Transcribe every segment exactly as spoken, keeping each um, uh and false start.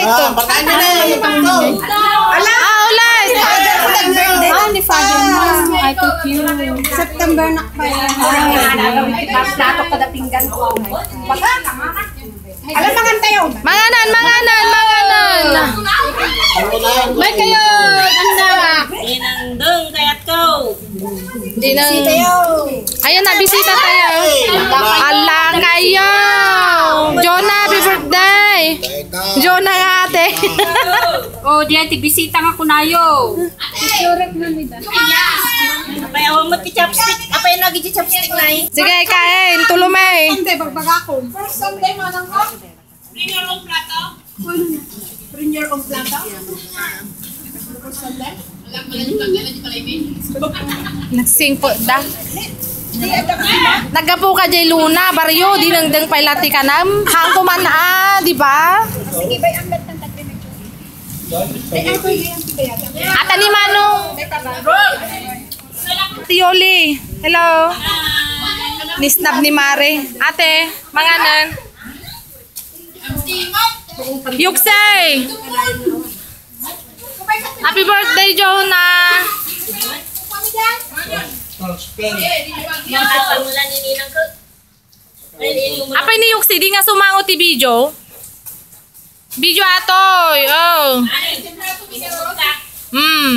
Ah, patayin niyo na eh. Ala! Ah, ulit! Ah, ni Father mo. I thought you. September na pa yan. Plato kada pinggan ko. Baka. Alam, mangan tayo. Manganan, manganan, manganan. May kayo, anda. Inang dong kayat ko. Di na. Bisita yo. Ayun na, bisita tayo. Ala kayo. Jonah, happy birthday. Jonah nga ate. Oh, diyan, ti bisita nga kunayo. Apay, awan mo ti chopstick. Apay, nagi ti chopstick na eh. Sige, kain. Tulumay. Sunday, bagbagakon. First Sunday, manang ko. Bring your own plato. Bring your own plato. Nagsingko da. Naggapu ka jay Luna, baryo, di nangdeng pay lati kanam. Hangko man, ah, di ba? Sige, bay, ang ganda ng tagrimik. Ata ni Manong. Tioli. Hello. Nisnab ni Mare. Ate, manganan. Yuksay! Happy birthday, Jonah! Apay ni Yuksay, di nga sumango ti video? Video atoy, oh. Hmm.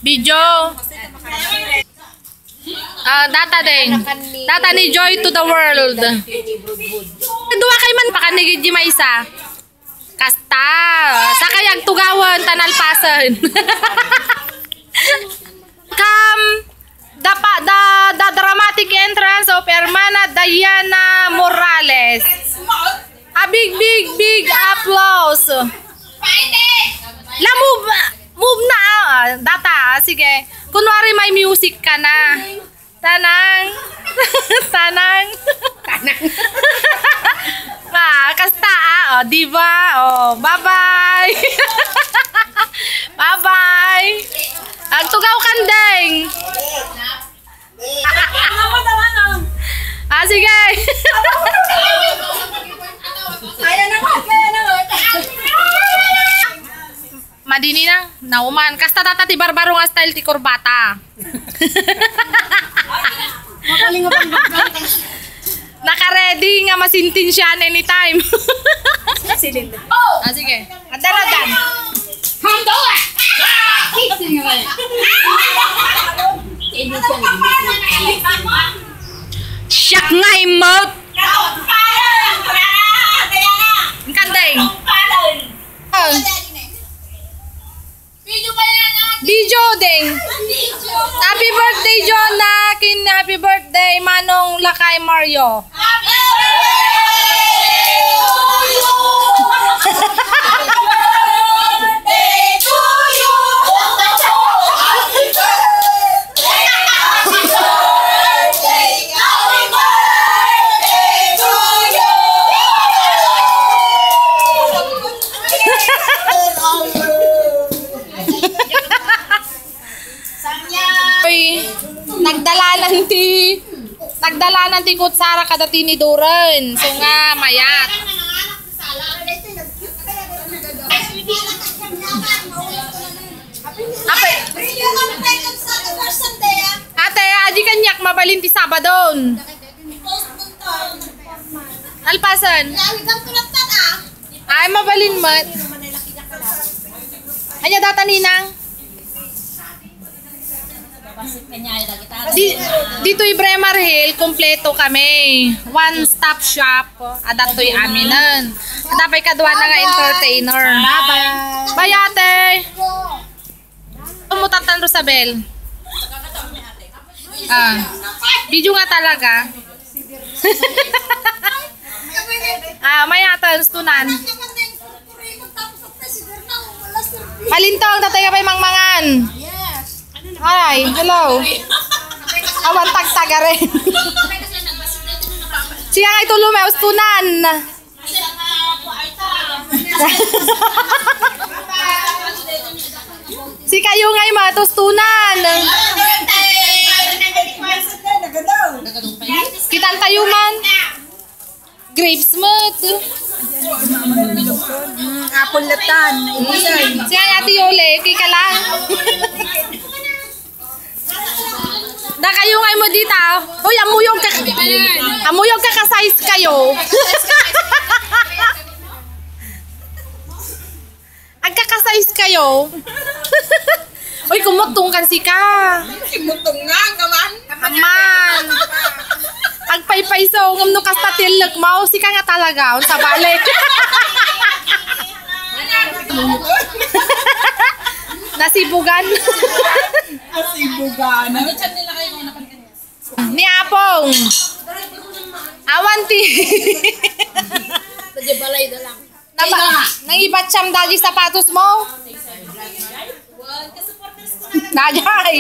Video. Ah, data din. Data ni Joy to the world. Dua kay man pakanigid di maysa. Kasta. Sakay agtugawan, ta nalpasen. Come, the, pa- the, the dramatic entrance of Hermana Diana Morales. A big, big, big applause. La, move, move na, ah, data, ah, sige. Kunwari may music ka na. Tanang. Tanang. Tanang. Ah, kasta, ah, oh, di ba? Oh, bye-bye. Bye-bye. Agtugaw kandeng. Ah, sige. Kaya naman, kaya naman. Madini na, nauman. Kasta data ti barbaro nga style ti kurbata. Magaling nga pang- Naka-ready nga masintensiahan anytime. Silin. Ah, sige. Addan, addan. Siak nga imot. Ang kandeng. Oh. Video ding. Happy birthday, Jonah. Ken happy birthday, Manong Lakay Mario. Oy, nagdalanan ti, nagdalanan ti kutsara kada tiniduren. So nga, mayat. Apay. Ate, adi kaniak mabalin ti Sabadon. Alpasan. Ay, mabalin met. Anya data, ninang? Di, ditoy Bremar Hill, kompleto kami. One stop shop. Adda toy aminen. Adda pay kaduana nga entertainer. Bye-bye. Bye, ate. Umutan tan Rosabel. Ah. Video nga talaga. Ah, mayatan, tunan. Palintong, tatay nga pay mangmangan. Ay, hello. Awan tagtagaren. Siya nga itulo may ustunan. Sikayo ngay matustunan. Tantayo man. Grapes met. Mm, apple latan. Siya nga, Ate Yole, okay ka lang? Dakayo nga mo dita. Uy, amuyog ka. Amuyog ka ka-size kayo. Agkaka-size kayo. Uy, kumutong kan sika. Simutong nga, kaman. Aman. Agpaypayso, ngem no kasta ti ellek mo, sika nga talaga, unsa balik. Nasibugan. Nasibugan. Ni Apong. Awan ti. Sa balay na lang. Naba, nangibatsam dagi sapatos mo? Dagay.